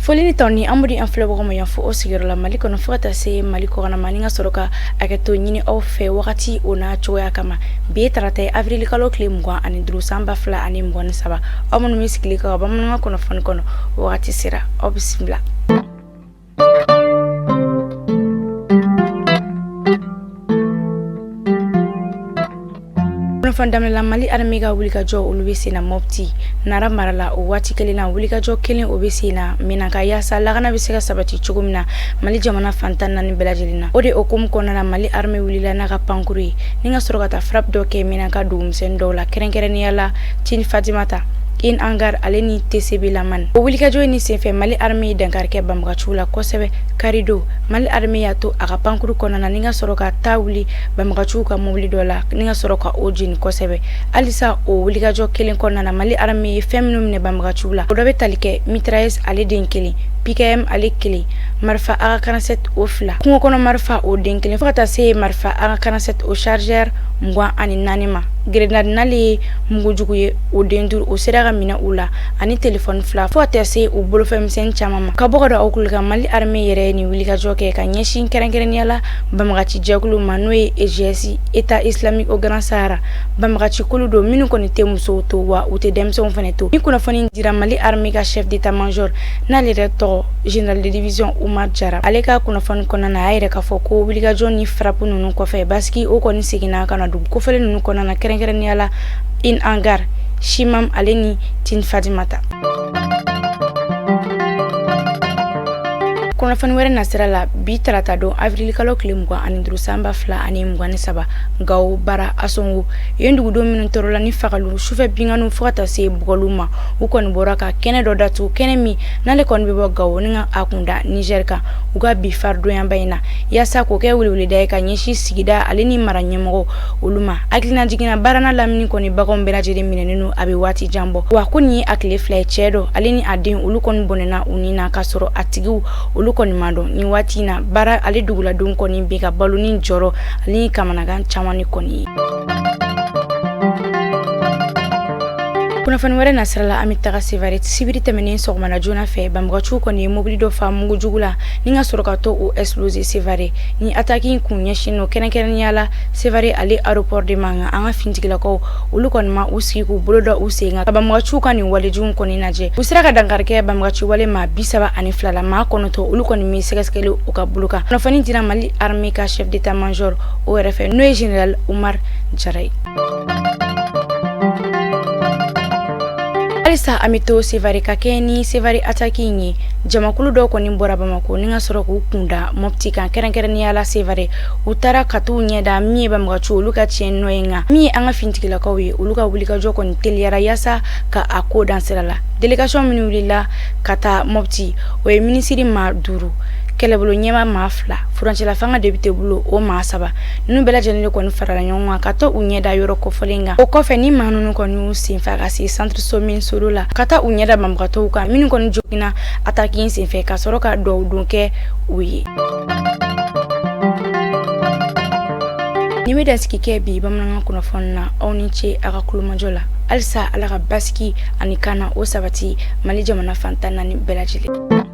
Foli ni tanu an b'o di an filɛbagaw ma yan fo o sigiyɔrɔ la Mali kɔnɔ fo ka taa se Mali kɔkan ma, ni ka sɔrɔ ka hakɛto ɲini aw fɛ wagati o n'a cogoya kama. Bi ye tarata ye, avril kalo tile 25 san 2023. Aw minnu bɛ sigili kɛ ka bamanankan kunnafoni kɔnɔ, wagati sera, aw bisimila. Kunnafoni daminɛ la, Mali armée ka wulikajɔ olu bɛ sen na Mopti Nara mara la. O waati kelen na, wulikajɔ kelen o bɛ sen na Menaka, yaasa lakana bɛ se ka sabati cogo min na Mali jamana fan 14 bɛɛ lajɛlen na. O de hukumu kɔnɔna na, Mali armée wulila n'a ka pankuru ye ni ka sɔrɔ ka taa frappe dɔ kɛ Menaka dugumisɛnnin dɔw la, kɛrɛnkɛrɛnnenya la Tin Fatimata, In Angar ale ni TCB Laman. O wulikajɔ in senfɛ, Mali armée ye dankari kɛ banbagaciw la kosɛbɛ. Karidon, Mali armée y'a to a ka pankuru kɔnɔna na ni ka sɔrɔ ka taa wuli banbagaciw ka mobili dɔ la ni ka sɔrɔ ka o jeni kosɛbɛ. Halisa o wulikajɔ kelen kɔnɔna na, Mali armée ye fɛn minnu minɛ banbagaciw la, o dɔ bɛ tali kɛ mitrailleuse ale den kelen, PKM ale kelen, marifa AK47 o fila, kungo kɔnɔ marifa o den kelen, fo ka taa se marifa AK47 o chargeur 24 ma, grenade n'ale ye mugujugu ye o den duuru, o sera ka minɛ u la, ani telefɔni fila, fo ka taa se u bolofɛnmisɛn caman ma. Ka bɔ ka don aw tulo kan, Mali armée yɛrɛ ye nin wulikajɔ kɛ ka ɲɛsin kɛrɛnkɛrɛnnenya la banbagaci jɛkulu ma, n'o ye EIGS, État islamique au Grand Sahara. Banbagaci kulu don minnu kɔni tɛ musow to wa u tɛ denmisɛnw fana to. Ni kunnafoni dira Mali armée ka chef d'état major n'ale yɛrɛ tɔgɔ général de division Umar Jara, ale ka kunnafoni kɔnɔna na, a y'a yɛrɛ k'a fɔ ko wulikajɔ ni frappe ninnu kɔfɛ, basigi o kɔni seginna ka na dugu kofɔlen ninnu kɔnɔna na, kɛrɛnkɛrɛnnenya la In Angar, Shimam ale ni Tin Fatimata. Kunnafoni wɛrɛ nasira la, bi tarata don avril kalo tile 25 san 2023, Gawo, Bara, Asongo yen dugudenw minnu tɔɔrɔla ni fagaliw, sufɛ binkanniw, fo ka taa se bugɔliw ma, u kɔni bɔra ka kɛnɛ dɔ datugu, kɛnɛ min n'ale kɔni bɛ bɔ Gawo ni ka a kunda Niger kan, u ka bi faridonyaba in na, yaasa k'o kɛ weleweleda ye ka ɲɛsin sigida ale ni mara ɲɛmɔgɔw olu ma. Hakilina jiginna, Bara n'a lamini kɔni baganw bɛɛ lajɛlen minɛnen don a bɛ waati jan bɔ, wa ko nin ye a tile fila ye cɛ dɔ ale ni a den olu kɔni bɔnɛna u ni na, k'a sɔrɔ a tigiw olu kɔni ma dɔn. Nin waati in na, Bara ale duguladenw kɔni bɛ ka balo ni jɔrɔ ale ni kamanagan caman ni kɔni ye. Kunnafoni wɛrɛ nasira la, an bɛ taga Sevare. Sibiri tɛmɛnen sɔgɔmada joona fɛ, banbagaciw kɔni ye mobili dɔ fa mugujugu la ni ka sɔrɔ ka to o exploser Sevare. Ni attaque in kun ɲɛsin don kɛrɛnkɛrɛnnenya la Sevare ale aéroport de ma, nka an ka finitigilakaw olu kɔni ma u sigi k'u bolo da u sen kan ka banbagaciw ka nin walejugu kɔni lajɛ. U sera ka dankari kɛ banbagaci wale maa 32 la, maa 9 olu kɔni min sɛgɛsɛgɛli u ka bolo kan. Kunnafoni dira Mali armée ka chef d'état major o yɛrɛ fɛ, n'o ye général Umar Jara ye. Halisa an bɛ to Sevare. Ka kɛ ni Sevare attaque in ye, jamakulu dɔw kɔni bɔra Bamakɔ ni ka sɔrɔ k'u kunda Mopti kan, kɛrɛnkɛrɛnnenya la Sevare. U taara ka t'u ɲɛda min ye banbagaciw olu ka tiɲɛ nɔ ye, nka min ye an ka finitigilakaw ye, olu ka wulikajɔ kɔni teliyara yaasa ka a ko dan sira la. Délégation minnu wulila ka taa Mopti, o ye minisiri maa duuru, kɛlɛbolo ɲɛmaa maa fila, furancɛla fanga député bolo o maa saba. Ninnu bɛɛ lajɛlen de kɔni farala ɲɔgɔn kan ka taa u ɲɛda yɔrɔ kofɔlen kan. O kɔfɛ, ni maa ninnu kɔni y'u senfa ka se centre Somine Soro la ka taa u ɲɛda banbagatɔw kan minnu kɔni joginna attaque in senfɛ, ka sɔrɔ ka dugawu don kɛ u ye. Nin bɛ dansigi kɛ bi bamanankan kunnafoni na. Aw ni ce aw ka kulomajɔ la. Halisa Ala ka basigi ani kana o sabati Mali jamana fan 14 bɛɛ lajɛlen.